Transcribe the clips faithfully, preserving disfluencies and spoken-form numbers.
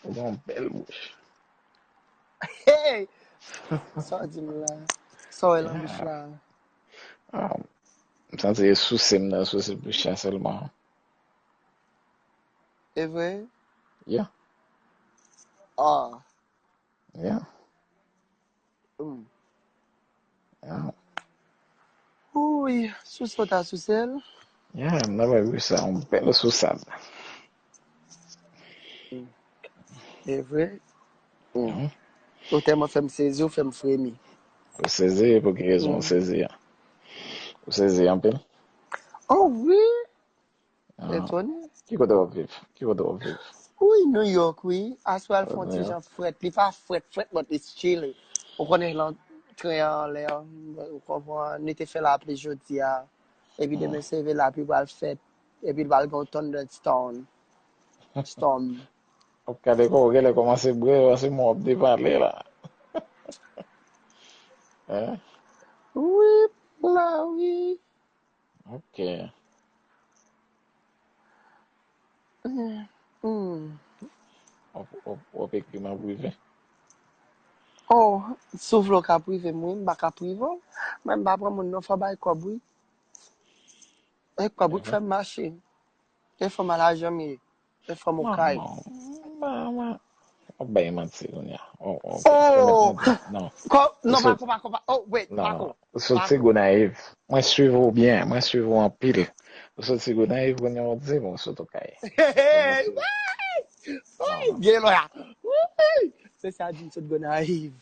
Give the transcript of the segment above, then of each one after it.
Ou gen yon bèl bouch. Hey! Sa w di m la? Sa w wè nan bouch la? Ah, m santi e souse m nan, souse bouch la sèlman. E vre? Yeah. Ah. Yeah. Mm. Yeah. Wi, souse w ta souse l. Yeah, m nan bay wi sa, yon bèl sousad. Mm. E vre? Mm. Mhm. Ou tèlman fè m sezi, ou fè m fremi. Ou sezi, pou ki rezon ou sezi an? Ou sezi anpil? Oh wi! Ah. Etone. Ki kote w ap viv? Ki kote w ap viv? Wi, New York, wi. Aswè al fè yon ti jan frèt. Li pa frèt, frèt, but it's chilly. Ou konnen lan tren an anlè, ou konprann, li te fè lapli jodi a. Epi demen se vre lapli pral fèt. Epi l pral gen yon thunderstorm. Storm. W ap gade kò, w genlè kòmanse bwè, paske mwen w ap depale la. Hein? Wi, la, wi. Ok. Mm, mm. W ap, w ap, w ap ekri m an prive? Oh, si w vle w ka prive m, wi, m pa ka prive w. Mwen m pa pran moun non, fò w bay kòb, wi. E kòb, wi, k fè m mache. E fò m al ajan m ye. E fò m okay. Mwen, mwen, mwen, w ap bay manti kounye a. Oh, oh, ok. Oh! Non. Non, pako, pako, pako. Oh, wait, non, pako. Ou soti Gonayiv. Mwen swiv ou byen, mwen swiv ou anpil. Ou soti Gonayiv, kounye a w di m ou sot Okay. Hey, hey, hey! Woy, gen lwa. Woy! Se sa di m sot Gonayiv.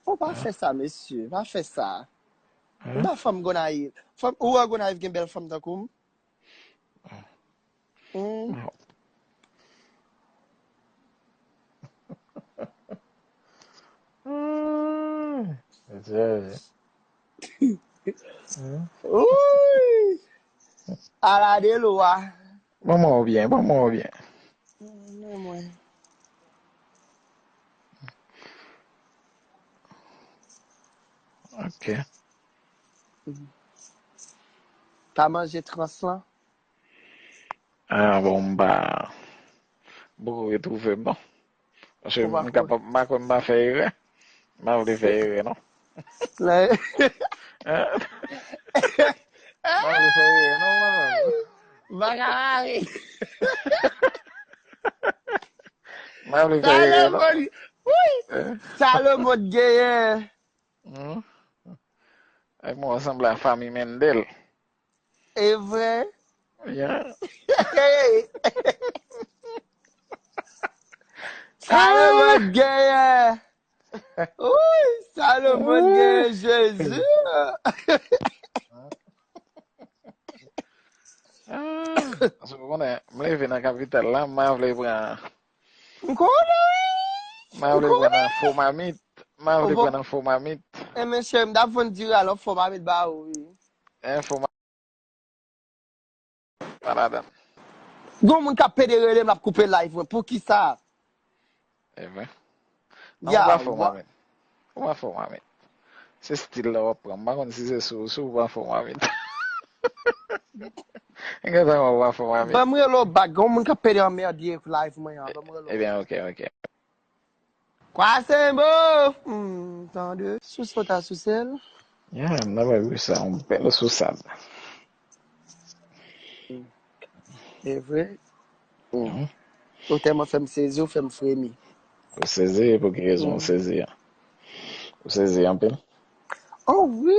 Ou pa fè sa, mesye. Pa fè sa. Ou pa fanm Gonayiv. Fanm, ou wè Gonayiv gen bèl fanm tankou m? Mm. Uy! Ala de lwa. Manman w byen, manman w byen. Mm, men mwen. Ok. Pa manje trans lan? Ah, bon, m pa, m poko retwouve m, non. Paske m kapab, m pa kwè m pa fè erè. M pa vle fè erè, non. Hein? M pa vle fè erè, non, mwen menm. M pa ka mare. M pa vle fè erè, non. Salomon, wi. Hein? Salomon genyen. Hmm? Ay, mwen sanble a fanmi Mendel. E vre? Yeah. Salomon genyen. Wi, Salomon genyen, Jezi. Ah, paske w konnen, m leve nan kapital la, m pa vle pran. M konnen, wi. M pa vle pran nan fo mamit. M pa vle pran nan fo mamit. E men cheri, m t ap vann diri a nan fo mamit ba ou, wi. En fo mamit. Pa ladan. Gon moun k ap pede rele m, l ap koupe live mwen. Poukisa? E vre. Non, ou pa fò mamit. Ou pa fò mamit. Se stil la w ap pran. M pa konn si se sou, sou ou pa fò mamit. Gentan ou pa fò mamit. Ban m rele w back. Gon moun k ap pede anmède live mwen an. Ban m rele w. Ebyen, ok, ok. Kwasenbo! Hmm, tande. Souse w ta souse l? Yeah, m nan bay wi sa, yon bèl sousad. E vre? Ou tèlman fè m sezi, ou fè m fremi. Ou sezi, pou ki rezon ou sezi an? Ou sezi anpil? Oh wi!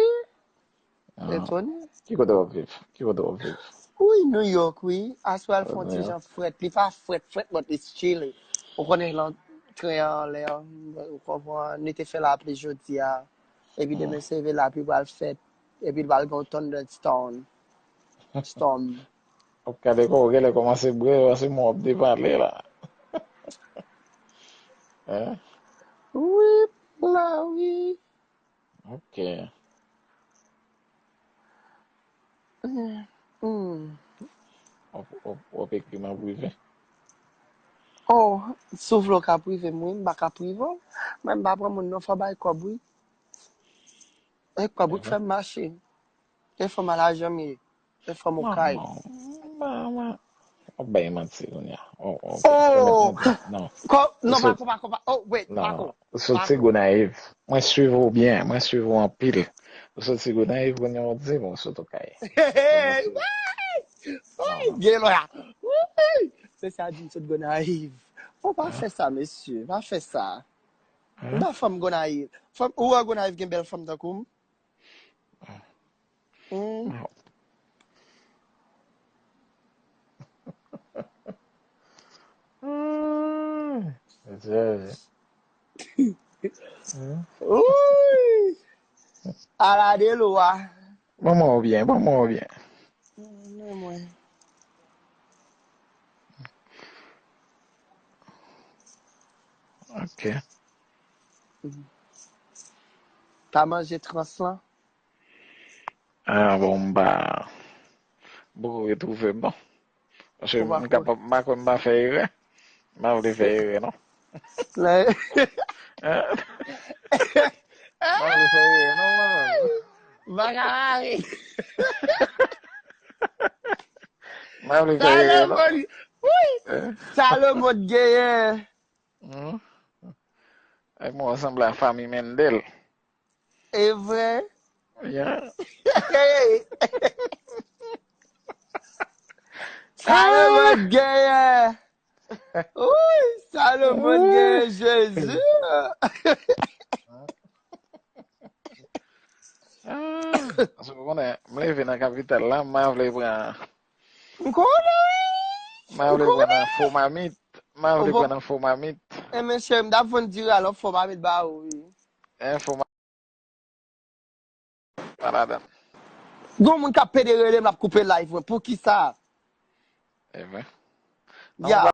Ah. Etone. Ki kote w ap viv? Ki kote w ap viv? Wi, New York, wi. Aswè al fè yon ti jan frèt. Li pa frèt, frèt, but it's chilly. Ou konnen lan tren an anlè, ou konprann, li te fè lapli jodi a. Epi demen se vre lapli pral fèt. Epi l pral gen yon thunderstorm. Storm. W ap gade kò, w genlè kòmanse bwè, paske mwen w ap depale la. Hein? Wi, la, wi. Ok. Mm, mm. W ap, w ap, w ap ekri m an prive? Oh, si w vle w ka prive m, wi, m pa ka prive w. Mwen m pa pran moun non, fò w bay kòb, wi. E kòb, wi, k fè m mache. E fò m al ajan m ye. E fò m okay. Mwen, mwen, mwen, W ap bay manti kounye a. Oh, oh, ok. Ou pa met manti. Non. Ko-, non, pa ko, pa ko, pa. Oh, wait, pa ko. Ou soti Gonayiv. Mwen swiv ou byen, mwen swiv ou anpil. Ou soti Gonayiv kounye a w di m ou sot Okay. Hey, hey, hey, hey, gen lwa. Wi! Mesye a di m sot Gonayiv. Oh, pa fè sa, mesye, pa fè sa. M pa fanm Gonayiv. Fanm, ou wè Gonayiv gen bèl fanm tankou m? Hmm. Hmm. Mesye. Hmm. Wi! Ala de lwa. Ban mwen w byen, ban mwen w byen. Men mwen. Ok. Ta manje trans lan? Ah, bon, m pa, m poko retwouve m, non. Paske m kapab, m pa kwè m pa fè erè. M pa vle fè erè, non. M pa vle fè erè, non, mwen menm. M pa ka mare. M pa vle fè erè, non. Salomon, wi! Salomon genyen. Hmm? Ak mwen sanble a fanmi Mendel. E vre? Yeah. Salomon genyen. Wi, Salomon genyen, Jezi. Ah, paske w konnen, m leve nan kapital la, m pa vle pran. M konnen, wi. M pa vle pran nan fo mamit. M pa vle pran nan fo mamit. E men cheri, m t ap vann diri a lòt fo mamit ba ou, wi. En fo mamit. Pa ladan. Gon moun k ap pede rele m, l ap koupe live mwen. Poukisa? E vre. Ya.